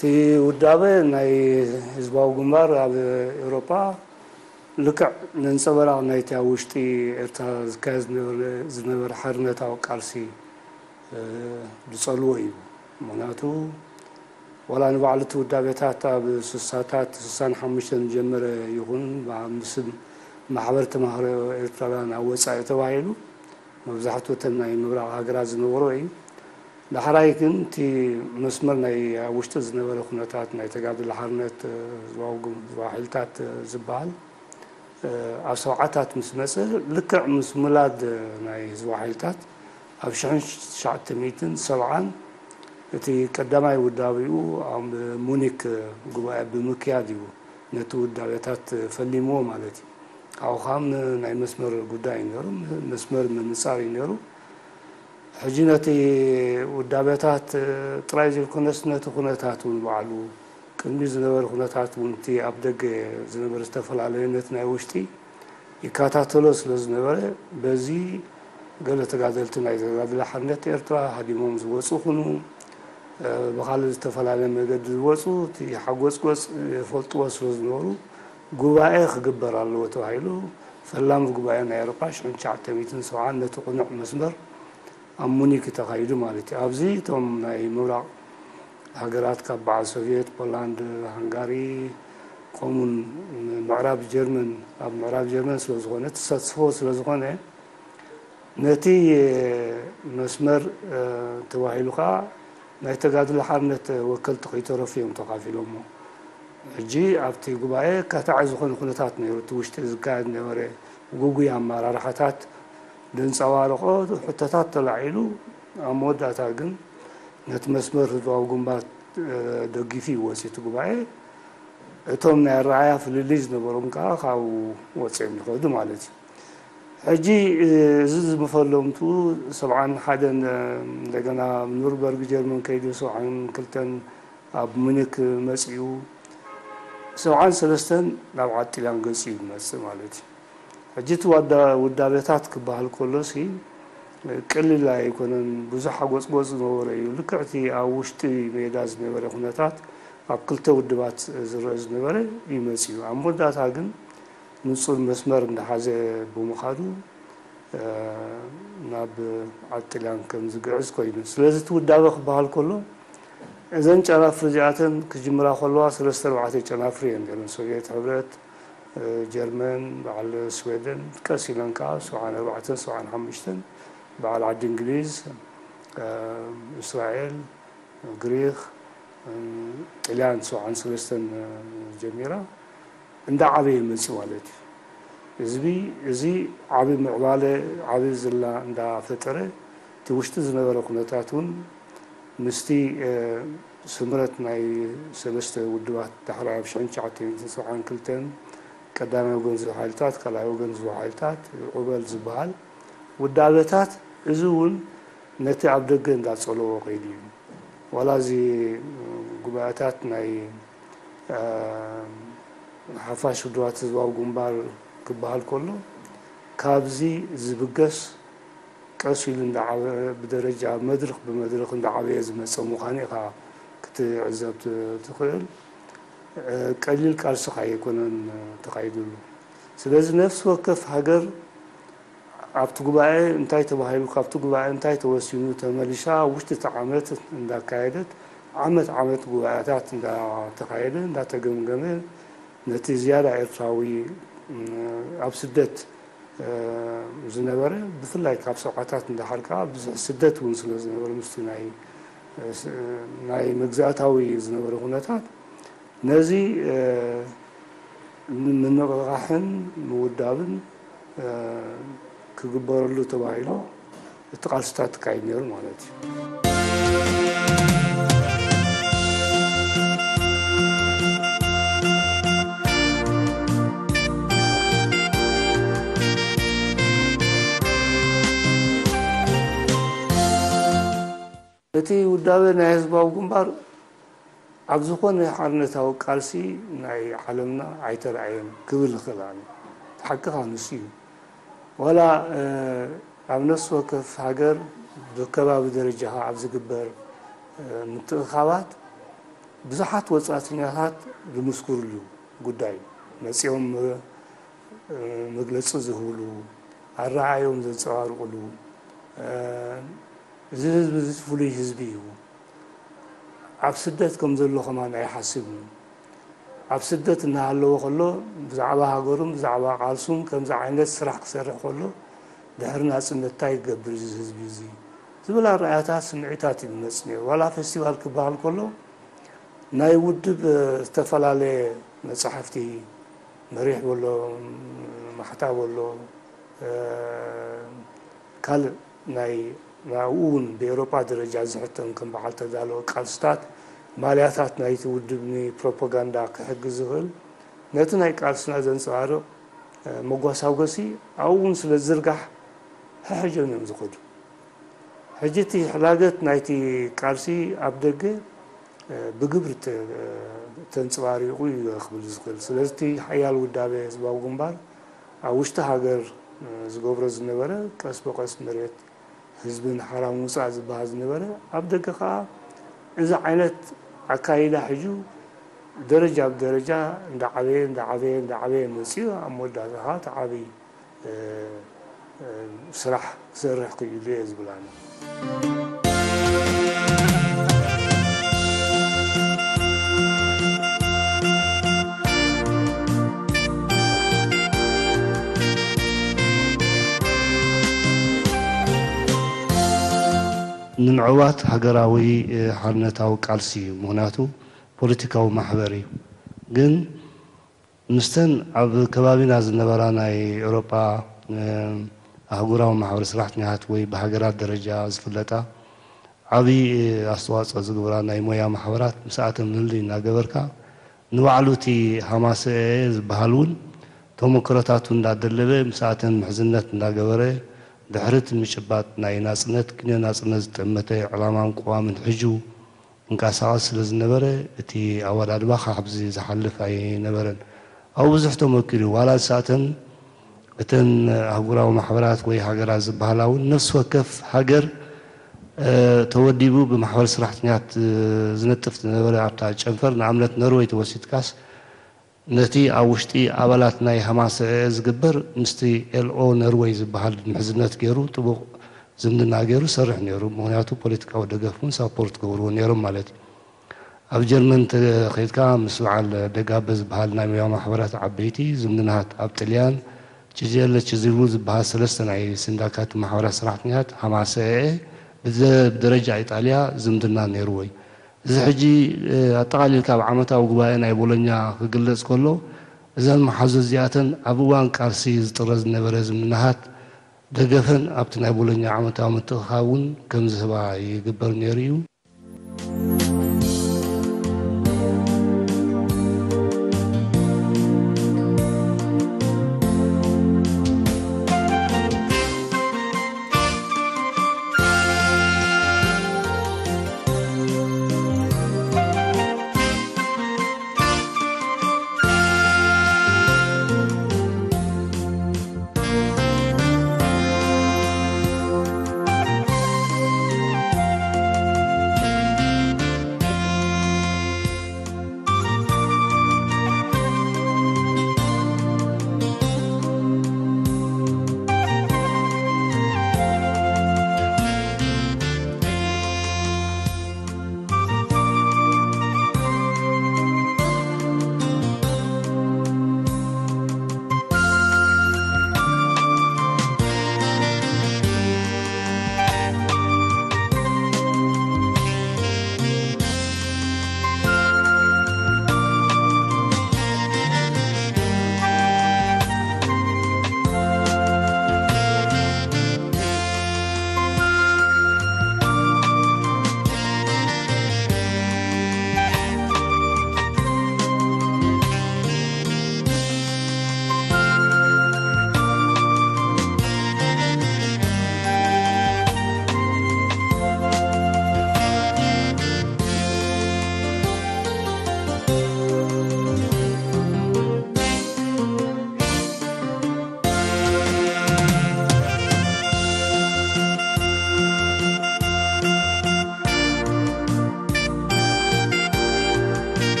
እቲ ውዳበ ናይ ህዝባዊ ግንባር ኣብ ኤውሮጳ ልክዕ ነንጸበራቕ ናይቲ ኣብ ውሽጢ ኤርትራ ዝካየድ ዝነበረ ሓርነታዊ ቃልሲ ዝጸልዎ እዩ። ምኽንያቱ ዋላ ንባዕሉ እቲ ውዳቤታት ኣብ ስሳታት ስሳን ሓሙሽተን ዝጀመረ ይኹን ምስ ማሕበር ተማሃሮ ኤርትራውያን ኣብ ወጻኢ ተባሂሉ መብዛሕትኡ እተን ናይ ምብራቕ ሃገራት ዝነበሮ እዩ። ዳሕራይ ግን እቲ መስመር ናይ ኣብ ውሽጢ ዝነበረ ኩነታት ናይ ተጋድሎ ሓርነት ህዝባዊ ሓይልታት ዝበሃል ኣብ ሰብዓታት ምስ መጸ ልክዕ ምስ ምላድ ናይ ህዝባዊ ሓይልታት ኣብ ሽሕን ትሽዓተ ሚእትን ሰብዓን እቲ ቀዳማይ ውዳቤኡ ኣብ ሙኒክ ጉባኤ ብምክያድ እዩ ነቲ ውዳቤታት ፈሊምዎ ማለት እዩ። ኣብኡ ኸዓ ናይ መስመር ጉዳይ እዩ ነይሩ፣ መስመር ምንጻር እዩ ነይሩ። ሕጂ ነቲ ውዳቤታት ጥራይ ዘይኮነስ ነቲ ኩነታት እውን ባዕሉ ቅድሚ ዝነበረ ኩነታት እውን እቲ ኣብ ደገ ዝነበረ ዝተፈላለየነት ናይ ውሽጢ ይከታተሎ ስለ ዝነበረ በዚ ገለ ተጋደልቲ ናይ ተጋድሎ ሓርነት ኤርትራ ሃዲሞም ዝወፁ ይኹኑ ብኻልእ ዝተፈላለየ መገዲ ዝወፁ እቲ ሓጎፅጎፅ የፈልጥዎ ስለ ዝነበሩ ጉባኤ ክግበር ኣለዎ ተባሂሉ ፈላሚ ጉባኤ ናይ ኤውሮጳ ሽሕን ትሽዓተ ሚእትን ሰብዓን ነቲ ቅኑዕ መስመር ኣብ ሙኒክ እዩ ተኻይዱ ማለት እዩ። ኣብዚ እቶም ናይ ምብራቕ ሃገራት ካብ በዓል ሶቪየት፣ ፖላንድ፣ ሃንጋሪ ከምኡን ምዕራብ ጀርመን ኣብ ምዕራብ ጀርመን ስለ ዝኾነ ተሳትፎ ስለ ዝኾነ ነቲ መስመር ተባሂሉ ከዓ ናይ ተጋድሎ ሓርነት ወከልቲ ከይተረፉ እዮም ተኻፊሎሞ። ሕጂ ኣብቲ ጉባኤ ካታዕ ዝኾነ ኩነታት ነይሩ እቲ ውሽጢ ዝካየድ ነበረ ግጉይ ኣመራርሓታት ዘንፀባርቆ ሕቶታት ተላዒሉ ኣብ መወዳእታ ግን ነቲ መስመር ህዝባዊ ግንባር ደጊፉ እዩ ወፂኡ እቲ ጉባኤ። እቶም ናይ ኣረኣያ ፍልልይ ዝነበሮም ከዓ ካብኡ ወፂኦም ይኸዱ ማለት እዩ። ሕጂ እዚ ዝመፈለምቱ ሰብዓን ሓደን እንደገና ኑርበርግ ጀርመን ከይዱ ሰብዓን ክልተን ኣብ ሙኒክ መፂኡ ሰብዓን ሰለስተን ናብ ዓዲ ጥልያን ገፂኡ ይመፅእ ማለት እዩ። ሕጂ እቲ ዋዳ ውዳቤታት ክበሃል ከሎሲ ቅልል ኣይኮነን። ብዙሕ ሓጎፅጎፅ ዝነበረ እዩ። ልክዕ እቲ ኣብ ውሽጢ ሜዳ ዝነበረ ኩነታት ኣብ ክልተ ውድባት ዝረአ ዝነበረ ይመፅእ እዩ። ኣብ መወዳእታ ግን ንፁር መስመር እንዳሓዘ ብምኻዱ ናብ ዓዲ ጥልያን ከም ዝግዕዝ ኮይኑ። ስለዚ እቲ ውዳበ ክበሃል ከሎ እዘን ጨናፍር እዚኣተን ክጅምራ ከለዋ ሰለስተ ኣርባዕተ ጨናፍር እየን ነይረን። ሶቪየት ሕብረት፣ ጀርመን፣ በዓል ስዌደን ቀስ ኢለን ከዓ ሰብዓን ኣርባዕተን ሰብዓን ሓሙሽተን በዓል ዓዲ እንግሊዝ፣ እስራኤል፣ ግሪኽ፣ ጥልያን ሰብዓን ሰለስተን ጀሚራ እንዳዓበየ መፂኡ ማለት እዩ። ህዝቢ እዚ ዓቢ ምዕባለ ዓቢ ዝላ እንዳፈጠረ እቲ ውሽጢ ዝነበረ ኩነታት እውን ምስቲ ስምረት ናይ ሰለስተ ውድባት ዳሕራይ ኣብ ሽሕን ትሽዓተ ሚእትን ሰብዓን ክልተን ቀዳማይ ወገን ዝህቡ ሓይልታት ካልኣይ ወገን ዝህቡ ሓይልታት ዑበል ዝበሃል ውዳበታት እዚ እውን ነቲ ኣብ ደገ እንዳጸለዎ ከይዱ እዩ። ዋላ እዚ ጉባኤታት ናይ ሓፋሽ ውድባት ህዝባዊ ግንባር ክበሃል ከሎ ካብዚ ዝብገስ ቀስ ኢሉ እንዳዓበ ብደረጃ መድረኽ ብመድረኽ እንዳዓበየ ዝመፀ ምዃኑ ኢኻ ክትዕዘብ ትኽእል። ቀሊል ቃልሲ ኣይኮነን ተኻይድሉ። ስለዚ ነፍሲ ወከፍ ሃገር ኣብቲ ጉባኤ እንታይ ተባሂሉ ካብቲ ጉባኤ እንታይ ተወሲኑ ተመሊሳ ውሽጢ እቲ ዓመት እንዳካየደት ዓመት ዓመት ጉባኤታት እንዳተኻየደ እንዳተገምገመ ነቲ ዝያዳ ኤርትራዊ ኣብ ስደት ዝነበረ ብፍላይ ካብ ሰብዓታት እንዳሓር ከዓ ብዙሕ ስደት እውን ስለ ዝነበረ ምስቲ ናይ ናይ መግዛእታዊ ዝነበረ ኩነታት ነዚ ምንቕቓሕን ምውዳብን ክግበረሉ ተባሂሉ እቲ ቃልስታት ትካይድ ነይሩ ማለት እዩ። እቲ ውዳበ ናይ ህዝባዊ ግንባር ኣብ ዝኾነ ሓርነታዊ ቃልሲ ናይ ዓለምና ኣይተረኣየን ክብል ይኽእል ኣነ። እቲ ሓቂ ከዓ ንሱ እዩ። ዋላ ኣብ ነፍሲ ወከፍ ሃገር ብከባቢ ደረጃ ከዓ ኣብ ዝግበር ምትእኻባት ብዙሓት ወጻእተኛታት ዝምስክርሉ ጉዳይ እዩ። መጺኦም መግለጺ ዝህብሉ፣ ኣረኣእዮም ዘንጸባርቕሉ፣ እዚ ህዝቢ እዚ ፍሉይ ህዝቢ እዩ። ኣብ ስደት ከም ዘሎ ከማን ኣይሓስብን። ኣብ ስደት እናሃለወ ከሎ ብዛዕባ ሃገሩን ብዛዕባ ቃልሱን ከምዚ ዓይነት ስራሕ ክሰርሕ ከሎ ድሕሪ ናጽነት እንታይ ይገብር እዚ ህዝቢ እዚ ዝብል ኣረኣእያታት፣ ስምዒታት እዩ ዝመጽእ ነይሩ። ዋላ ፌስቲቫል ክበሃል ከሎ ናይ ውድብ ዝተፈላለየ መጻሕፍቲ፣ መሪሕ በሎ፣ ማሕታ በሎ፣ ካልእ ናይ ናብኡ እውን ብኤውሮጳ ደረጃ ዝሕተም ከም በዓል ተዳለወ ቃልስታት፣ ማልያታት ናይቲ ውድብ ንፕሮፓጋንዳ ክሕግዝ ዝኽእል፣ ነቲ ናይ ቃልስና ዘንጸባርቕ መጓሳጎሲ ኣብኡ እውን ስለ ዝዝርጋሕ ሕሕጆም እዮም ዝኸዱ። ሕጂ እቲ ሕላገት ናይቲ ቃልሲ ኣብ ደገ ብግብሪ ተንጸባሪቑ እዩ ክብል ዝኽእል። ስለዚ እቲ ሓያል ውዳበ ህዝባዊ ግንባር ኣብ ውሽጢ ሃገር ዝገብሮ ዝነበረ ቀስ ብቐስ መሬት ህዝብን ሓራ ምውፃእ ዝበሃል ዝነበረ ኣብ ደገ ከዓ እዚ ዓይነት ኣካይዳ ሕጂ ደረጃ ብደረጃ እንዳዓበየ እንዳዓበየ እንዳዓበየ መፅዩ ኣብ መወዳእታ ከዓ እቲ ዓብይ ስራሕ ክሰርሕ ክኢሉ እየ ዝብል ኣነ። ንምዕዋት ሃገራዊ ሓርነታዊ ቃልሲ እዩ። ምኽንያቱ ፖለቲካዊ ማሕበር እዩ። ግን ምስተን ኣብ ከባቢና ዝነበራ ናይ ኤውሮጳ ኣህጉራዊ ማሕበር ሰራሕተኛታት ወይ ብሃገራት ደረጃ ዝፍለጣ ዓብዪ ኣስተዋፅኦ ዝግብራ ናይ ሞያ ማሕበራት ምስኣተን ምልልይ እናገበርካ ንባዕሉ እቲ ሃማሰኤ ዝበሃል እውን ተመክሮታቱ እንዳደለበ ምስኣተን ምሕዝነት እንዳገበረ ድሕሪ እቲ ምጭባጥ ናይ ናፅነት ግነ ናፅነት ዝጠመተ ዕላማን ቅዋምን ሕጁ እንቀሳቐስ ስለ ዝነበረ እቲ ኣወዳድባ ካብዚ ዝሓልፍ ኣይነበረን። ኣብኡ ብዙሕ ተመኪሩ ዋላ ንሳተን እተን ኣህጉራዊ ማሕበራት ወይ ሃገራት ዝበሃላ እውን ነፍሲ ወከፍ ሃገር ተወዲቡ ብማሕበር ሰራሕተኛት ዝነጥፍ ዝነበረ ኣብታ ጨንፈር ንኣብነት ነርወይ ተወሲድካስ ነቲ ኣብ ውሽጢ ኣባላት ናይ ሃማሰ ዝግበር ምስቲ ኤልኦ ነርወይ ዝበሃል ምሕዝነት ገይሩ ጥቡቕ ዝምድና ገይሩ ሰርሕ ነይሩ። ምክንያቱ ፖለቲካዊ ደገፍ እውን ሳፖርት ገብርዎ ነይሮም ማለት እዩ። ኣብ ጀርመን ተኸይድካ ምስ በዓል ደጋበ ዝበሃል ናይ ሙያ ማሕበራት ዓበይቲ ዝምድናታት ኣብ ጥልያን ችዜለ ችዚቡ ዝበሃል ሰለስተ ናይ ሲንዳካት ማሕበራት ሰራሕተኛታት ሃማሰኤ ብደረጃ ኢጣልያ ዝምድና ነይርዎ እዩ። እዚ ሕጂ ኣጠቓሊልካ ኣብ ዓመታዊ ጉባኤ ናይ ቦሎኛ ክግለጽ ከሎ እዘን መሓዙ እዚኣተን ኣብ እዋን ቃልሲ ዝጥረ ዝነበረ ዝምድናታት ደገፈን ኣብቲ ናይ ቦሎኛ ዓመታዊ ምትእኽኻብ እውን ከም ዝህባ ይግበር ነይሩ እዩ።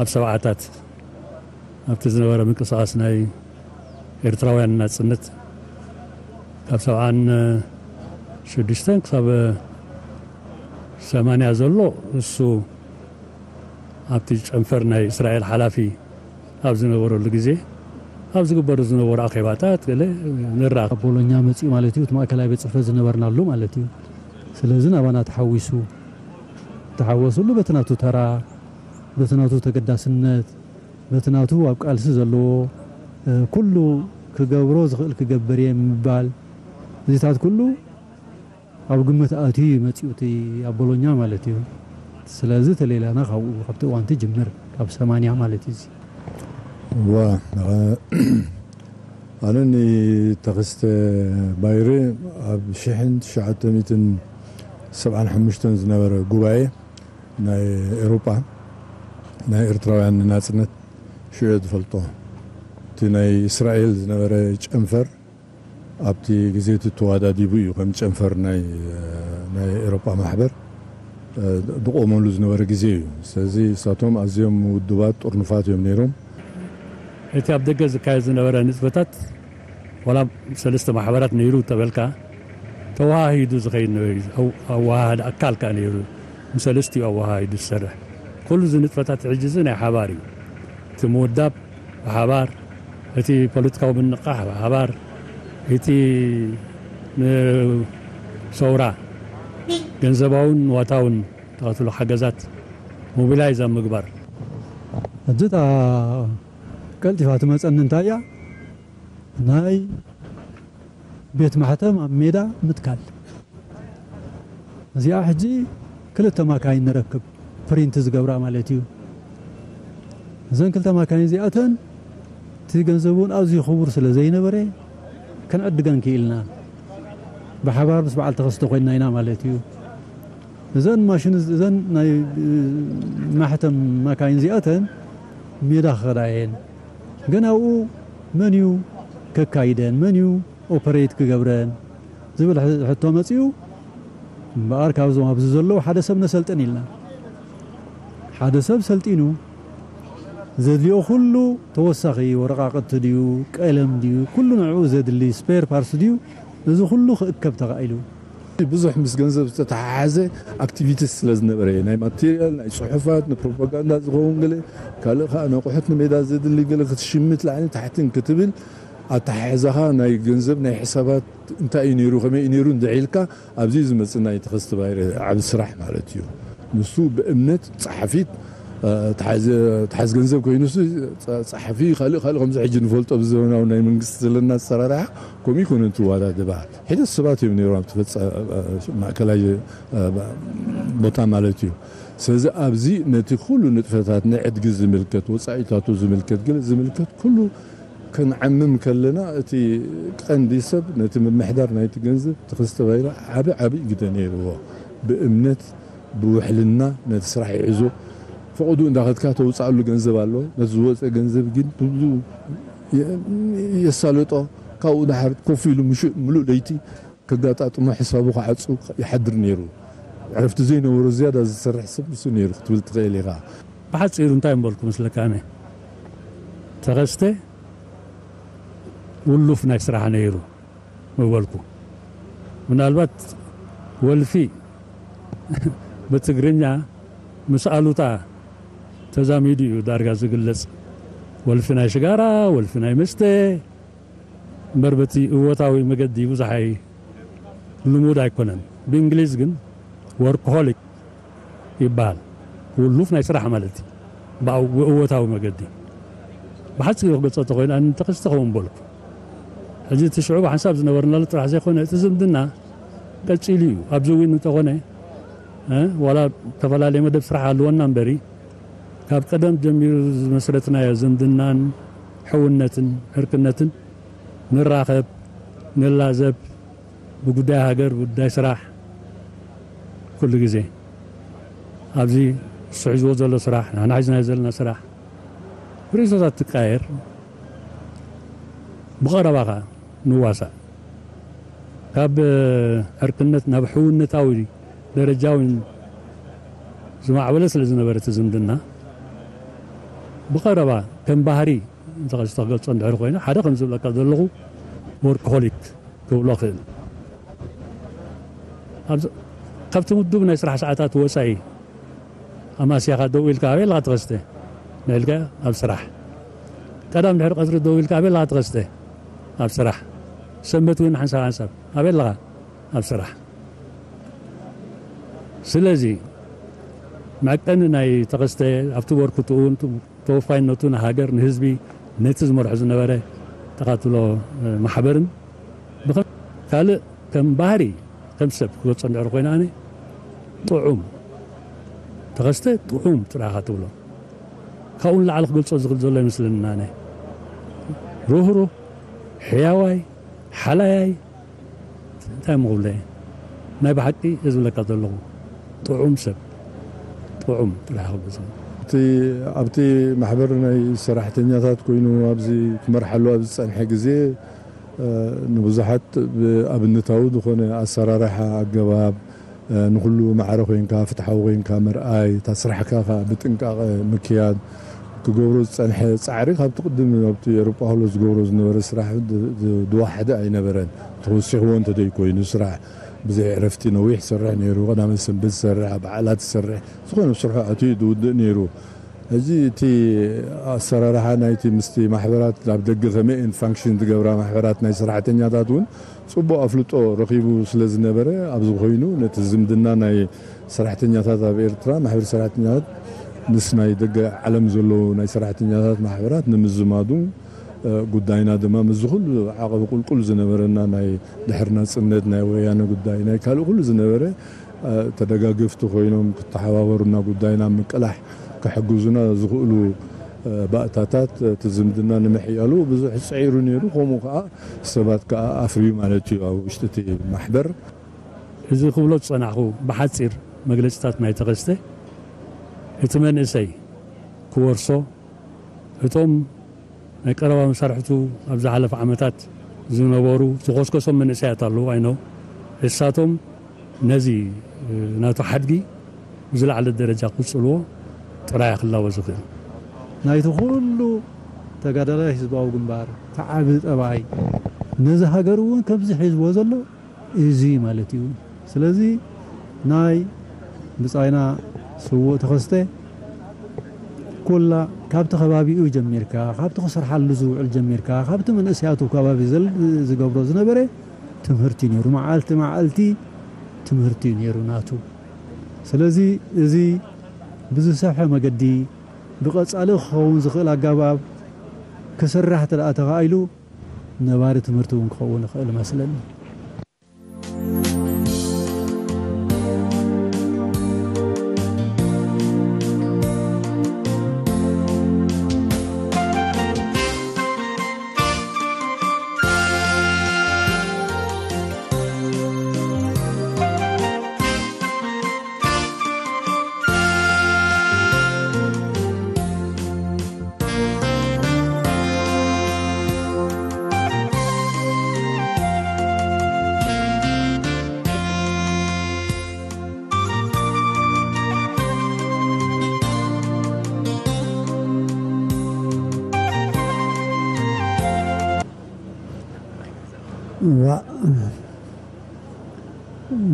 ኣብ ሰብዓታት ኣብቲ ዝነበረ ምንቅስቓስ ናይ ኤርትራውያን ናጽነት ካብ ሰብዓን ሽዱሽተን ክሳብ ሰማንያ ዘሎ እሱ ኣብቲ ጨንፈር ናይ እስራኤል ሓላፊ ኣብ ዝነበረሉ ግዜ ኣብ ዝግበሩ ዝነበሩ ኣኼባታት ገለ ንራኸብ። ቦሎኛ መጺኡ ማለት እዩ። እቲ ማእከላይ ቤት ጽሕፈት ዝነበርናሉ ማለት እዩ። ስለዚ ናባና ተሓዊሱ ተሓወሱሉ በቲ ናቱ ተራ በቲ ናቱ ተገዳስነት በቲ ናቱ ኣብ ቃልሲ ዘለዎ ኩሉ ክገብሮ ዝኽእል ክገብር እየ ምባል እዚታት ኩሉ ኣብ ግምት ኣትዩ እዩ መፂኡ እቲ ኣብ ቦሎኛ ማለት እዩ። ስለዚ ተሌላና ካብኡ ካብቲ እዋንቲ ጅምር ካብ ሰማንያ ማለት እዩ። ዋ ኣነ ንተኸስተ ባይረ ኣብ ሽሕን ትሽዓተ ሚእትን ሰብዓን ሓሙሽተን ዝነበረ ጉባኤ ናይ ኤሮጳ ናይ ኤርትራውያን ናጽነት ሽዑ ዝፈልጦ እቲ ናይ እስራኤል ዝነበረ ጨንፈር ኣብቲ ግዜ እቲ ተዋዳዲቡ እዩ ከም ጨንፈር ናይ ናይ ኤሮጳ ማሕበር ዝቆመሉ ዝነበረ ግዜ እዩ። ስለዚ እሳቶም ኣዝዮም ውድባት ጥርኑፋት እዮም ነይሮም። እቲ ኣብ ደገ ዝካየድ ዝነበረ ንጥፈታት ዋላ ሰለስተ ማሕበራት ነይሩ ተበልካ ተወሃሂዱ ዝኸይድ ነበረ። ኣወሃሃዲ ኣካል ከኣ ነይሩ። ንሰለስቲኡ ኣወሃሂዱ ዝሰርሕ ኩሉ እዚ ንጥፈታት ሕጂ እዚ ናይ ሓባር እዩ። እቲ ምውዳብ ብሓባር፣ እቲ ፖለቲካዊ ምንቕቓሕ ብሓባር፣ እቲ ንሰውራ ገንዘባውን ዋታውን ተኸትሎ ሓገዛት ሞቢላይዝ ኣብ ምግባር። እጅታ ቀልጢፋ ትመፀኒ እንታይ እያ ናይ ቤት ማሕተም ኣብ ሜዳ ምትካል። እዚኣ ሕጂ ክልተ ማካይን ንረክብ ፕሪንት ዝገብራ ማለት እዩ። እዘን ክልተ ማካይን እዚኣተን እቲ ገንዘብ እውን ኣዝዩ ክቡር ስለ ዘይነበረ ክንዕድገን ክኢልና ብሓባር ምስ በዓል ተኸስተ ኮይንና ኢና ማለት እዩ። እዘን ማሽን እዘን ናይ ማሕተም ማካይን እዚኣተን ሜዳ ክኸዳ እየን። ግን ኣብኡ መን እዩ ከካይደን መን እዩ ኦፐሬት ክገብረን ዝብል ሕቶ መፂኡ። እምበኣር ካብዞም ኣብዚ ዘለዉ ሓደ ሰብ ነሰልጥን ኢልና ሓደ ሰብ ሰልጢኑ ዘድልዮ ኩሉ ተወሳኺ ወረቃቅቲ ድዩ ቀለም ድዩ ኩሉ ንዕኡ ዘድሊ ስፔር ፓርስ ድዩ እዚ ኩሉ ክእከብ ተኻኢሉ። ብዙሕ ምስ ገንዘብ ዝተተሓሓዘ ኣክቲቪቲስ ስለ ዝነበረ ናይ ማቴሪያል ናይ ፅሑፋት ንፕሮፓጋንዳ ዝኸውን ገለ ካልእ ከዓ ንቑሑት ንሜዳ ዘድሊ ገለ ክትሽምት ላዕሊ ታሕትን ክትብል ኣተሓሕዛኻ ናይ ገንዘብ ናይ ሕሳባት እንታይ እዩ ነይሩ ከመይ እዩ ነይሩ እንድዒ ኢልካ ኣብዚ ዝመፅእ ናይ ተኸስተ ባይረ ዓብ ስራሕ ማለት እዩ። ንሱ ብእምነት ፀሓፊት ተሓዝ ገንዘብ ኮይኑ ሱ ፀሓፊ ካልእ ካልእ ከምዚ ሕጂ ንፈልጦ ብዘመናዊ ናይ መንግስቲ ዘለና ኣሰራርሓ ከምኡ ይኮነ እንትዋዳደባ ሒደት ሰባት እዮም ነይሮም ኣብቲ ማእከላይ ቦታ ማለት እዩ። ስለዚ ኣብዚ ነቲ ኩሉ ንጥፈታት ንዕድጊ ዝምልከት ወፃኢታቱ ዝምልከት ገለ ዝምልከት ኩሉ ክንዓምም ከለና እቲ ቀንዲ ሰብ ነቲ ምምሕዳር ናይቲ ገንዘብ ተኸስተ ባይረ ዓቢ ዓቢ ግደ ነይርዎ። ብእምነት ብውሕልና ነቲ ስራሕ ይዕዞ ፈቐዱ እንዳኸድካ ተውፅኣሉ ገንዘብ ኣሎ። ነቲ ዝወፀ ገንዘብ ግን ብብዙ የሳልጦ። ካብኡ ድሓር ኮፍ ኢሉ ምሉእ ለይቲ ከጋጣጥሞ ሕሳቡ ክዓፁ ይሓድር ነይሩ። ዕረፍቲ ዘይነበሮ ዝያዳ ዝሰርሕ ሰብ ንሱ ነይሩ ክትብል ትኽእል ኢኻ። ብሓፂሩ እንታይ እምበልኩ መስለካ ኣነ ተኸስተ ውሉፍ ናይ ስራሕ ነይሩ ምበልኩ። ምናልባት ወልፊ ብትግርኛ ምስ ኣሉታ ተዛሚዱ እዩ ዳርጋ ዝግለጽ። ወልፊ ናይ ሽጋራ፣ ወልፊ ናይ መስተ እምበር በቲ እወታዊ መገዲ ብዙሕ ኣይ ልሙድ ኣይኮነን። ብእንግሊዝ ግን ወርክሆሊክ ይበሃል። ውሉፍ ናይ ስራሕ ማለት እዩ። ብእወታዊ መገዲ ብሓፂሩ ክገልፆ ተኮይኑ ኣነ ተኸስተ ከምኡ በልኩ። ሕጂ እቲ ሽዑ ብሓንሳብ ዝነበርናሉ ጥራሕ ዘይኮነ እቲ ዝምድና ቀፂሉ እዩ። ኣብዚ እውን እንተኾነ ዋላ ዝተፈላለየ መደብ ስራሕ ኣለወና እምበሪ ካብ ቀደም ጀሚሩ ዝመስረትናዮ ዝምድናን ሕውነትን ዕርክነትን ንራኸብ ንላዘብ ብጉዳይ ሃገር ብጉዳይ ስራሕ ኩሉ ግዜ ኣብዚ እሱ ሒዝዎ ዘሎ ስራሕ ንሕና ሒዝናዮ ዘለና ስራሕ ርእይቶታት ትቃየር ብቐረባ ኸዓ ንዋሳእ ካብ ዕርክነት ናብ ሕውነታዊ ደረጃ እውን ዝማዕበለ ስለ ዝነበረ እቲ ዝምድና ብቐረባ ከም ባህሪ እንተቐስተ ክገልጾ እንድሕር ኮይነ፣ ሓደ ከም ዝብለካ ዘለኹ ወርክሆሊክ ክብሎ ክእል። ካብቲ ምዱብ ናይ ስራሕ ሰዓታት ወፃኢ ኣማስያኻ ደው ኢልካ ኣበይ ኣለኻ ተኸስተ? ንዕልካ ኣብ ስራሕ። ቀዳም ድሕሪ ቀትሪ ደው ኢልካ ኣበይ ኣለኻ ተኸስተ? ኣብ ስራሕ። ሰንበት እውን ሓንሳብ ሓንሳብ ኣበይ ኣለኻ? ኣብ ስራሕ። ስለዚ መዐቀኒ ናይ ተኸስተ ኣብቲ ወርክትኡ ተወፋይነቱ ንሃገር፣ ንህዝቢ፣ ነቲ ዝመርሖ ዝነበረ ተቓትሎ ማሕበርን ብኸ-፣ ካልእ ከም ባህሪ ከም ሰብ ክገልጾ እንድሕር ኮይነ ኣነ ጥዑም ተኸስተ ጥዑም ጥራኻ ትብሎ ካብኡ ንላዕሊ ክገልጾ ዝኽእል ዘሎ ይመስለኒ ኣነ ርህሩህ ሕያዋይ ሓላያይ እንታይ ምኽብለ ናይ ብሓቂ እየ ዝብለካ ዘለኹ ጥዑም ሰብ ጥዑም ጥራሕ ክብለ እቲ ኣብቲ ማሕበር ናይ ሰራሕተኛታት ኮይኑ ኣብዚ ክመርሓሉ ኣብ ዝፀንሐ ግዜ ንብዙሓት ኣብነታዊ ዝኾነ ኣሰራርሓ ኣገባብ ንኩሉ ማዕረ ኮይንካ ፍትሓዊ ኮይንካ ምርኣይ እታ ስራሕካ ከዓ ብጥንቃቐ ምክያድ ክገብሮ ዝፀንሐ ፃዕሪ ካብቲ ቅድም ኣብቲ ኤሮጳ ከሎ ዝገብሮ ዝነበረ ስራሕ ዝወሓደ ኣይነበረን ተወሲኽዎ እንተደይኮይኑ ስራሕ ብዘይ ዕረፍቲ ነዊሕ ዝሰርሕ ነይሩ ቀዳመ ሰንበት ዝሰርሕ በዓላት ዝሰርሕ ዝኾነ ስርሑ ኣትዩ ዝውድእ ነይሩ ሕጂ እቲ ኣሰራርሓ ናይቲ ምስቲ ማሕበራት ኣብ ደገ ከመይ እየን ፋንክሽን ዝገብራ ማሕበራት ናይ ሰራሕተኛታት እውን ፅቡቅ ኣፍልጦ ረኺቡ ስለ ዝነበረ ኣብዚ ኮይኑ ነቲ ዝምድና ናይ ሰራሕተኛታት ኣብ ኤርትራ ማሕበር ሰራሕተኛታት ምስ ናይ ደገ ዓለም ዘለዉ ናይ ሰራሕተኛታት ማሕበራት ንምዝማዱ ጉዳይና ድማ ምስዚ ኩሉ ዓቐብ ቁልቁል ዝነበረና ናይ ድሕሪ ናፅነት ናይ ወያነ ጉዳይ ናይ ካልእ ኩሉ ዝነበረ ተደጋገፍቲ ኮይኖም ክተሓባበሩና ጉዳይና ምቅላሕ ክሕግዙና ዝኽእሉ ባእታታት እቲ ዝምድና ንምሕያሉ ብዙሕ ፅዒሩ ነይሩ። ከምኡ ከዓ ሰባት ከዓ ኣፍርዩ ማለት እዩ ኣብ ውሽጢ እቲ ማሕበር። እዚ ክብሎ ዝፀናሕኩ ብሓፂር መግለፅታት ናይ ተኸስተ እቲ መንእሰይ ክወርሶ እቶም ናይ ቀረባ መሳርሕቱ ኣብ ዝሓለፈ ዓመታት ዝነበሩ ዝኮስኮሶም መንእሰያት ኣለዉ ኣይነው እሳቶም ነዚ ናቱ ሓድጊ ብዝለዓለ ደረጃ ክቅፅልዎ ጥራይ ክላወ ዝኽእል ናይቲ ኩሉ ተጋዳላይ ህዝባዊ ግንባር ተዓቢ ጠባይ ነዚ ሃገር እውን ከምዚ ሒዝዎ ዘሎ እዚ ማለት እዩ ስለዚ ናይ ብፃይና ስዉእ ተኸስተ ኩላ ካብቲ ከባቢኡ ጀሚርካ ካብቲ ክሰርሓሉ ዝውዕል ጀሚርካ ካብቲ መንእሰያቱ ከባቢ ዝገብሮ ዝነበረ ትምህርቲ ነይሩ መዓልቲ መዓልቲ ትምህርቲ እዩ ነይሩ ናቱ ስለዚ እዚ ብዝሰፍሐ መገዲ ብቐፃሊ ክኸውን ዝኽእል ኣጋባብ ክስራሕ ተደኣ ተኻኢሉ ነባሪ ትምህርቲ እውን ክኸውን ይኽእል መስለኒ እዋእ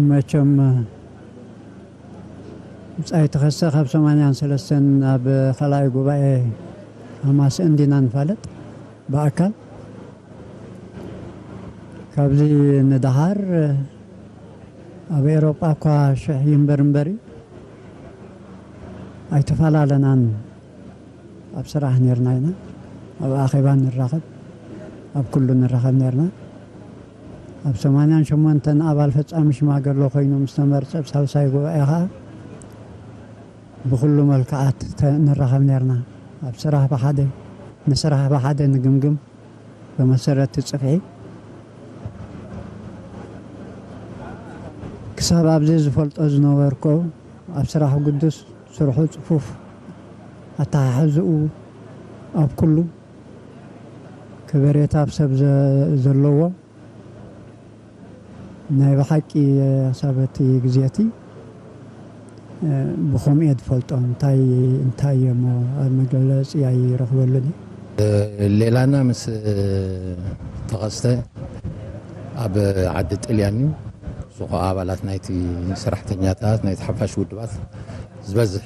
መቸም ብጻይ ተኸሰ ካብ ሰማንያን ሰለስተን ናብ ካልኣይ ጉባኤ ኣማስእን ዲና ንፋለጥ ብኣካል ካብዚ ንደሃር ኣብ ኤሮጳ እኳ ሽሕ ይንበር እምበሪ ኣይተፈላለናን ኣብ ስራሕ ነርና ኢና ኣብ ኣኼባ ንራኸብ ኣብ ኩሉ ንራኸብ ነርና ኣብ ሰማንያን ሸሞንተን ኣባል ፈጻሚ ሽማገሎ ኮይኑ ምስ ተመርጸ ኣብ ሳልሳይ ጉባኤ ኸኣ ብኹሉ መልክዓት ንራኸብ ነርና ኣብ ስራሕ ብሓደ ንስራሕ ብሓደ ንግምግም ብመሰረት እቲ ጽፍዒ ክሳብ ኣብዚ ዝፈልጦ ዝነበርኩ ኣብ ስራሕ ግዱስ ስርሑ ጽፉፍ ኣተሓሕዝኡ ኣብ ኩሉ ከበሬታ ኣብ ሰብ ዘለዎ ናይ ብሓቂ ክሳብ እቲ ግዜ እቲ ብኸምኡ እየ ዝፈልጦ። እንታይ እንታይ እሞ ኣብ መግለፂ ኣይረኽበሉን እየ። ሌላና ምስ ተኸስተ ኣብ ዓዲ ጥልያን እዩ። እዚ ኸዓ ኣባላት ናይቲ ሰራሕተኛታት ናይቲ ሓፋሽ ውድባት ዝበዝሕ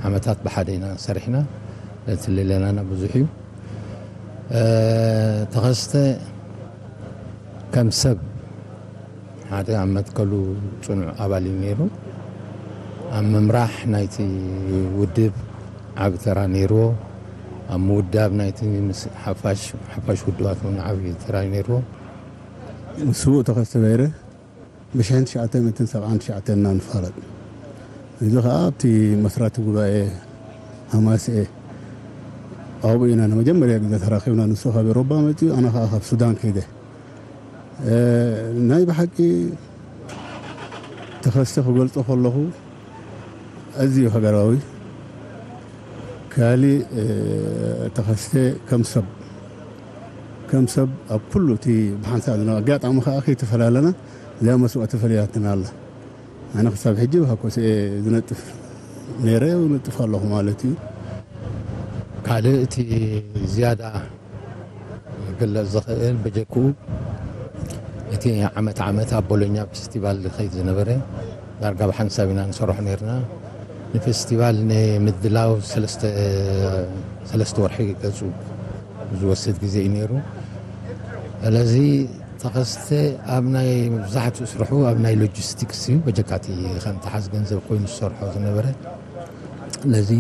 ዓመታት ብሓደ ኢና ሰሪሕና። እቲ ሌላና ብዙሕ እዩ። ተኸስተ ከም ሰብ ሓደ ኣብ መትከሉ ጽኑዕ ኣባል እዩ ነይሩ። ኣብ ምምራሕ ናይቲ ውድብ ዓቢ ተራ ነይርዎ። ኣብ ምውዳብ ናይቲ ምስ ሓፋሽ ሓፋሽ ውድባት እውን ዓቢ ተራ እዩ ነይርዎ። ስዉእ ተኸስተ በይረ ብሽሕን ትሽዓተ ሚእትን ሰብዓን ትሽዓተን ኢና ንፋለጥ። እዚ ኸዓ ኣብቲ መስራቲ ጉባኤ ሃማስኤ ኣብኡ ኢና ንመጀመርያ ግዜ ተራኺብና። ንሱ ካብ ኤሮባ መፂኡ፣ ኣነ ኸዓ ካብ ሱዳን ከይደ። ናይ ብሓቂ ተኸስተ ክገልጾ ከለኹ ኣዝዩ ሃገራዊ። ካሊእ ተኸስተ ከም ሰብ ከም ሰብ ኣብ ኩሉ እቲ ብሓንሳብ ዝነበረ ኣጋጣሚ ከዓ ከይተፈላለና እዚኣ መስዋእቲ ፈሊያትና ኣላ። ኣነ ክሳብ ሕጂ ብሃኮስኤ ዝነጥፍ ነይረ፣ ነጥፍ ኣለኹ ማለት እዩ። ካልእ እቲ ዝያዳ ክግለጽ ዝኽእል በጀክኡ እቲ ዓመት ዓመት ኣብ ቦሎኛ ፌስቲቫል ዝኸይድ ዝነበረ ዳርጋ ብሓንሳብ ኢና ንሰርሖ ነርና። ንፌስቲቫል ንምድላው ሰለስተ ሰለስተ ወርሒ ገጹ ዝወስድ ግዜ እዩ ነይሩ። ስለዚ ተኸስተ ኣብ ናይ መብዛሕትኡ ስርሑ ኣብ ናይ ሎጂስቲክስ እዩ፣ በጀካቲ ከም ተሓዝ ገንዘብ ኮይኑ ዝሰርሖ ዝነበረ። ስለዚ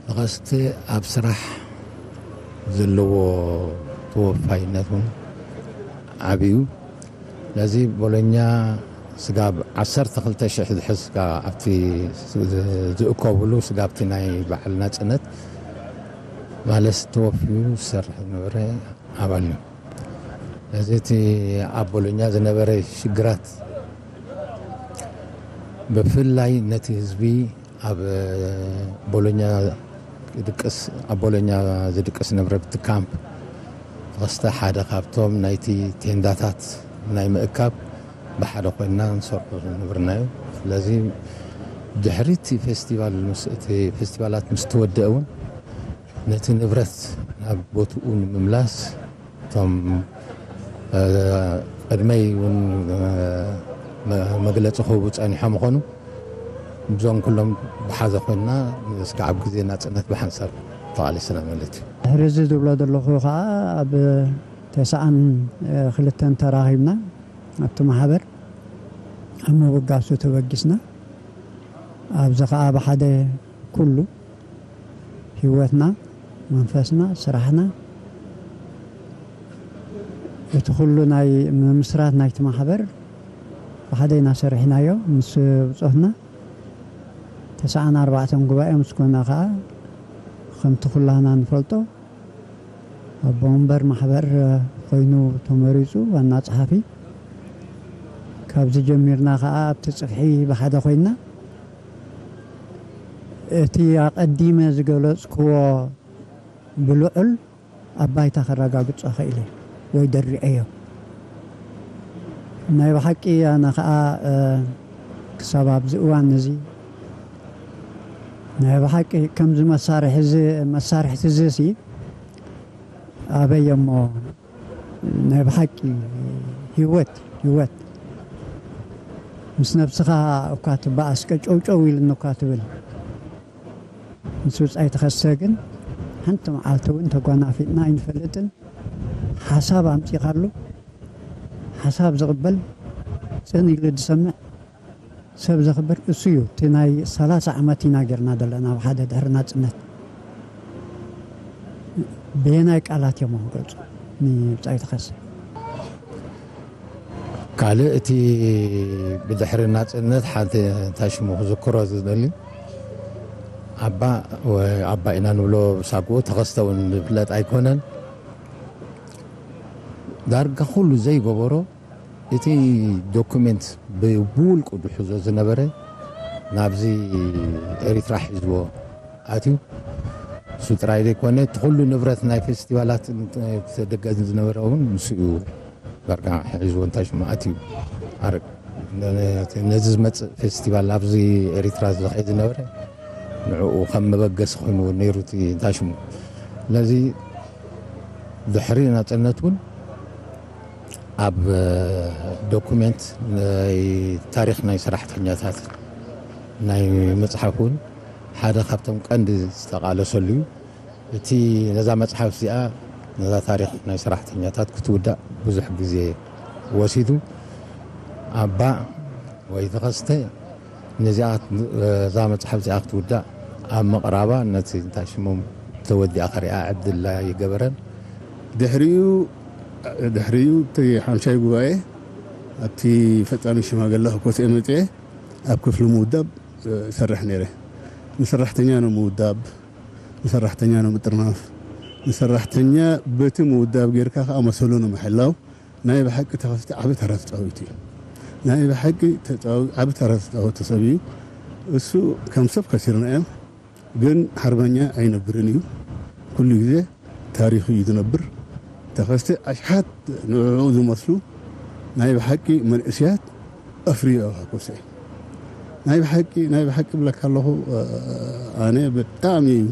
ተኸስተ ኣብ ስራሕ ዘለዎ ተወፋይነት እውን ዓብዩ። ስለዚ ቦሎኛ ስጋብ ዓሰርተ ክልተ ሽሕ ዝሕዝ ኣብቲ ዝእከብሉ ስጋብቲ ናይ በዓል ናጽነት ማለት ተወፊዩ ዝሰርሕ ዝነበረ ኣባል እዩ። ስለዚ እቲ ኣብ ቦሎኛ ዝነበረ ሽግራት ብፍላይ ነቲ ህዝቢ ኣብ ቦሎኛ ድቅስ ኣብ ቦሎኛ ዝድቅስ ነብረ ብቲ ካምፕ ተኸስተ ሓደ ካብቶም ናይቲ ቴንዳታት ናይ ምእካብ ብሓደ ኮይንና ንሰርሖ ዝነበርና እዩ። ስለዚ ድሕሪ እቲ ፌስቲቫል ምስ እቲ ፌስቲቫላት ምስ ተወደአ እውን ነቲ ንብረት ናብ ቦትኡ ንምምላስ እቶም ቅድመይ እውን መግለፂ ክህቡ ፀኒሖም ይኾኑ። እዞም ኩሎም ብሓዘ ኮይንና እስካብ ግዜ ናፅነት ብሓንሳብ ተቓሊስና ማለት እዩ። ድሕሪ እዚ ዝብሎ ዘለኹ ከዓ ኣብ ተስዓን ክልተን ተራኺብና ኣብቲ ማሕበር ኣብ ምብጋሱ ተበጊስና። ኣብዚ ከዓ ብሓደ ኩሉ ህይወትና፣ መንፈስና፣ ስራሕና፣ እቲ ኩሉ ናይ ምምስራት ናይቲ ማሕበር ብሓደ ኢና ሰሪሕናዮ ምስ ብጾትና። ተስዓን ኣርባዕተን ጉባኤ ምስ ኮና ከዓ ከምቲ ኩላህና ንፈልጦ ኣቦ ወንበር ማሕበር ኮይኑ ተመሪጹ ዋና ጸሓፊ። ካብዚ ጀሚርና ከዓ ኣብቲ ጽፍሒ ብሓደ ኮይንና እቲ ኣቐዲመ ዝገለጽክዎ ብልዑል ኣብ ባይታ ከረጋግጾ ክኢለ ወይ ደሪዐዮ። ናይ ብሓቂ ኣነ ኸኣ ክሳብ ኣብዚ እዋን እዚ ናይ ብሓቂ ከምዚ መሳርሒ እዚ መሳርሕቲ እዚ ሲ ኣበይ እሞ ናይ ብሓቂ ህይወት ህይወት ምስ ነብስኻ እኳ ትበኣስ ቀጨውጨው ኢልኒ እኳ ትብል። ምስ ብጻይ ተኸስተ ግን ሓንቲ መዓልቲ እውን ተጓናፊጥና ኣይንፈልጥን። ሓሳብ ኣምጺኻሉ ሓሳብ ዝቕበል ጽን ኢሉ ዝሰምዕ ሰብ ዘኽብር እሱ እዩ። እቲ ናይ ሰላሳ ዓመት ኢና ጌርና ዘለና ኣብ ሓደ ድሕሪ ናጽነት። በየናይ ቃላት እዮም ክገልጹ ንብጻይ ተኸስተ? ካልእ እቲ ብድሕሪ ናጽነት ሓንቲ እንታይ ሽሙ ክዝክሮ ዝደሊ ኣባ ኣባ ኢና ንብሎ ብሳግኡ ተኸስተ እውን ዝፍለጥ ኣይኮነን። ዳርጋ ኩሉ ዘይገበሮ እቲ ዶኩሜንት ብውልቁ ዝሕዞ ዝነበረ ናብዚ ኤሪትራ ሒዝዎ ኣትዩ። እሱ ጥራይ ዘይኮነ እቲ ኩሉ ንብረት ናይ ፌስቲቫላት ተደገ ዝነበረ እውን ንሱ እዩ ዳርጋ ሒዝዎ እንታይ ሽሙ ኣትዩ ኣረግ ነዚ ዝመጽእ ፌስቲቫል ኣብዚ ኤሪትራ ዝኸይድ ዝነበረ ንዕኡ ከም መበገሲ ኮይኑ እውን ነይሩ እቲ እንታይ ሽሙ። ስለዚ ድሕሪ ናጽነት እውን ኣብ ዶኩሜንት ናይ ታሪኽ ናይ ሰራሕተኛታት ናይ መጽሓፍ እውን ሓደ ካብቶም ቀንዲ ዝተቓለሰሉ እዩ። እቲ ነዛ መጽሓፍ እዚኣ ነዛ ታሪኽ ናይ ሰራሕተኛታት ክትውዳእ ብዙሕ ግዜ ወሲዱ ኣባ ወይ ተኸስተ ነዚኣ እዛ መጽሓፍ እዚኣ ክትውዳእ ኣብ ምቕራባ ነቲ እንታይ ሽሞም ተወዲኣ ከሪኣ ዕድል ኣይገበረን። ድሕሪኡ ድሕሪኡ እቲ ሓምሻይ ጉባኤ ኣብቲ ፈጻሚ ሽማግለ ኮስኤ መጽኤ ኣብ ክፍሊ ምውዳብ እሰርሕ ነይረ። ንሰራሕተኛ ነው ምውዳብ፣ ንሰራሕተኛ ነው ምጥርናፍ፣ ንሰራሕተኛ በቲ ምውዳብ ጌርካ ከዓ መሰሉ ነው ምሕላው። ናይ ብሓቂ ተኸስተ ዓቢ ተራ ተጻዊቱ እዩ። ናይ ብሓቂ ተጻዊ-፣ ዓቢ ተራ ተጻወተ ሰብ እዩ። እሱ ከም ሰብ ከሲርና እዮም፣ ግን ሓርበኛ ኣይነብርን እዩ። ኩሉ ግዜ ታሪኹ እዩ ዝነብር። ተኸስተ ኣሽሓት ንዕኡ ዝመስሉ ናይ ብሓቂ መንእስያት ኣፍርዩ እዩ ኮስኤ። ናይ ብሓቂ፣ ናይ ብሓቂ ብለካ ኣለኹ፣ ኣነ ብጣዕሚ እዩ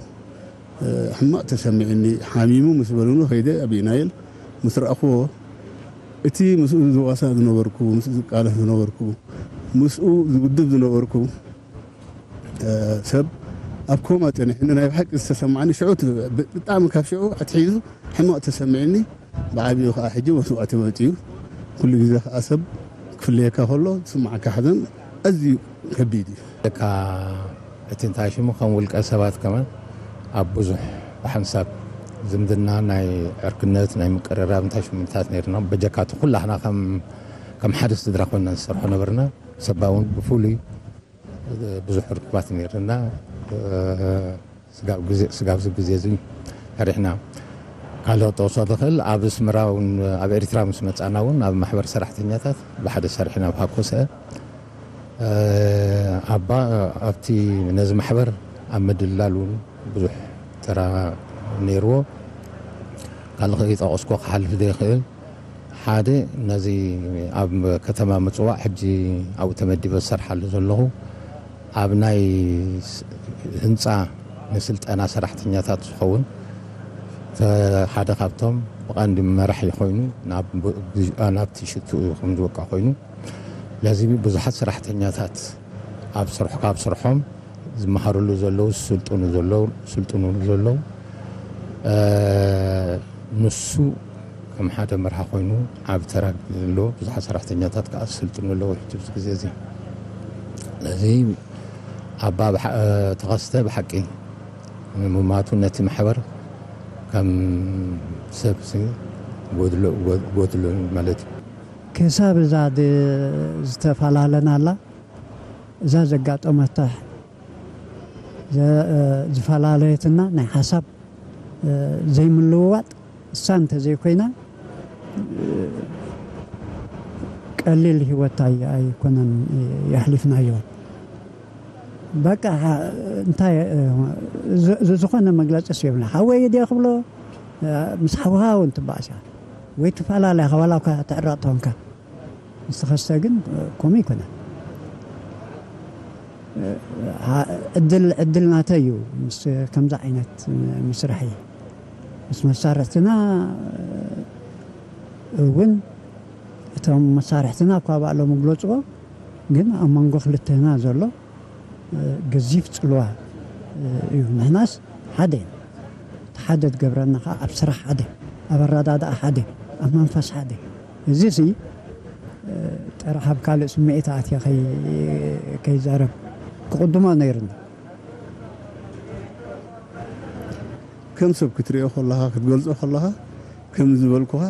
ሕማቕ ተሰሚዕኒ። ሓሚሙ ምስ በሉኒ ከይደ ኣብ ኢናይል ምስ ረኣኽዎ፣ እቲ ምስኡ ዝዋሳእ ዝነበርኩ፣ ምስኡ ዝቃለስ ዝነበርኩ፣ ምስኡ ዝውድብ ዝነበርኩ፣ እ፣ ሰብ ኣብ ኮማ ጸኒሕኒ። ናይ ብሓቂ ዝተሰማዕኒ ሽዑ እቲ ብ-፣ ብጣዕሚ ካብ ሽዑ ኣትሒዙ ሕማቕ ተሰሚዕኒ። ብዓቢኡ ከኣ ሕጂ መስዋእቲ መጺኡ። ኩሉ ግዜ ከኣ ሰብ ክፍለየካ ከሎ ዝስምዓካ ሓዘን ኣዝዩ ከቢድ እዩ። ደካ እቲ እንታይ ሽሙ ከም ውልቀ ሰባት ከማን ኣብ ብዙሕ ብሓንሳብ ዝምድና ናይ ዕርክነት ናይ ምቅርራብ እንታይ ሽሙታት ነይርና። በጀካቱ ኩላህና ከም፣ ከም ሓደ ስድራ ኮይና ንሰርሖ ነበርና። ሰባ እውን ብፍሉይ ብዙሕ ርክባት ነይርና። ስጋብ ግዜ፣ ስጋብ እዚ ግዜ እዚ ሰሪሕና። ካልእ ክጠቕሶ ዝኽእል፣ ኣብ ኣስመራ እውን፣ ኣብ ኤርትራ ምስ መጻና እውን ኣብ ማሕበር ሰራሕተኛታት ብሓደ ሰሪሕና ኣብ ሃኮሰ። ኣባ ኣብቲ ነዚ ማሕበር ኣብ ምድላል እውን ብዙሕ ተራ ነይርዎ። ካልእ ከይጠቐስኩ ክሓልፍ ዘይክእል፣ ሓደ ነዚ ኣብ ከተማ ምጽዋዕ ሕጂ ኣብኡ ተመዲበ ዝሰርሓሉ ዘለኹ፣ ኣብ ናይ ስ-፣ ህንጻ ንስልጠና ሰራሕተኛታት ዝኸውን፣ ተ-፣ ሓደ ካብቶም ብቐንዲ መራሒ ኮይኑ ናብ ብ-፣ ብ-፣ ናብቲ ሽትኡ ከም ዝወቅዕ ኮይኑ፣ ለዚ ብዙሓት ሰራሕተኛታት ኣብ ስርሑ፣ ካብ ስርሖም ዝመሃርሉ ዘለዉ፣ ዝስልጥኑ ዘለዉ፣ ዝስልጥንሉ ዘለዉ፣ እ፣ ንሱ ከም ሓደ መርሃ ኮይኑ ዓቢ ተራ ዘለዎ፣ ብዙሓት ሰራሕተኛታት ከኣ ዝስልጥኑ ኣለዉ። ሕጂ ኣብዚ ግዜ እዚ፣ እዚ ኣባ ብሓ-፣ እ፣ ተኸስተ ብሓቂ ንምማቱ ነቲ ማሕበር ከም ሰብ ጎድሎ፣ ጎ-፣ ጎድሎ ማለት እዩ። ክሳብ እዛ ድ-፣ ዝተፈላለናላ፣ እዛ ዘጋጠመታ ዘ-፣ እ፣ ዝፈላለየትና ናይ ሓሳብ፣ እ፣ ዘይምልውዋጥ እሳ እንተዘይኮይና፣ እ፣ ቀሊል ህይወት ኣይ-፣ ኣይኮነን የሕሊፍናዮ። በቃ፣ ሓ-፣ እንታይ፣ እ፣ ዝ-፣ ዝ-፣ ዝኾነ መግለጺስ የብልና። ሓወይ ድየ ክብሎ፣ እ፣ ምስ ሓውኻ እውን ትባእስ ኢኻ። ወይ ትፈላለያ፣ ዋላ እኳ ትዕረቕ ተኾንካ። ምስ ተኸስተ ግን ከምኡ ኣይኮነን። እ፣ ዓ-፣ ዕድል፣ ዕድል ናተይ እዩ ምስ ከምዚ ዓይነት ምስራሕ እዩ። ምስ መሳርሕትና እውን፣ እቶም መሳርሕትና እኳ ባዕሎም ይግለጽዎ፣ ግን ኣብ መንጎ ክልተና ዘሎ፣ እ፣ ገዚፍ ጽልዋ፣ እ፣ እዩ። ንሕናስ ሓደ ኢና። እቲ ሓደ ዝገብረና ኸዓ ኣብ ስራሕ ሓደ፣ ኣብ ኣረዳድኣ ሓደ፣ ኣብ መንፈስ ሓደ። እዚሲ፣ እ፣ ጥራሕ ኣብ ካልእ ስምዒት ኣትየ ከይ-፣ ከይዛረብ ክቕድሞ ነይሩኒ። ከም ሰብ ክትሪኦ ከለኻ፣ ክትገልጾ ከለኻ፣ ከም ዝበልኩኻ፣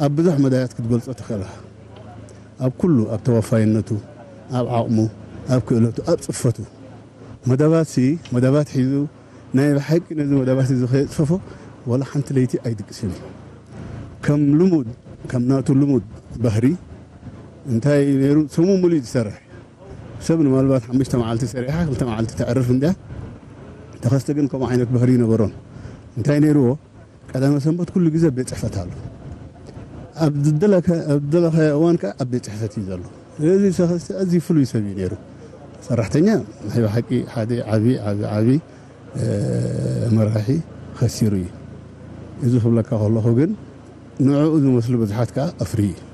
ኣብ ብዙሕ መዳያት ክትገልጾ ትኽእል ኢኻ። ኣብ ኩሉ፣ ኣብ ተወፋይነቱ፣ ኣብ ዓቕሙ፣ ኣብ ክእለቱ፣ ኣብ ጽፈቱ። መደባትሲ፣ መደባት ሒዙ፣ ናይ ብሓቂ ነዚ መደባት እዚ ከየጽፈፎ፣ ዋላ ሓንቲ ለይቲ ኣይድቅስን እዩ። ከም ልሙድ፣ ከም ናቱ ልሙድ ባህሪ፣ እንታይ ነይሩ፣ ሰሙን ሙሉእ እዩ ዝሰርሕ። ሰብ ንምናልባት ሓሙሽተ መዓልቲ ሰሪሓ፣ ክልተ መዓልቲ ተዕርፍ እንድያ። ተኸስተ ግን ከምኡ ዓይነት ባህሪ ይነበሮን። እንታይ ነይርዎ? ቀዳመ ሰንበት ኩሉ ግዜ ኣብ ቤት ጽሕፈት ኣሎ። ኣብ ዝደለከ-፣ ኣብ ዝደለኻዮ እዋን ከኣ ኣብ ቤት ጽሕፈት እዩ ዘሎ። እዚ ተኸስተ ኣዝዩ ፍሉይ ሰብ እዩ ነይሩ። ሰራሕተኛ ናይ ብሓቂ ሓደ ዓቢ ዓቢ ዓቢ መራሒ ከሲሩ እዩ። እዚ ክብለካ ከለኹ ግን ንዕኡ ዝመስሉ ብዙሓት ከዓ ኣፍርዩ እዩ።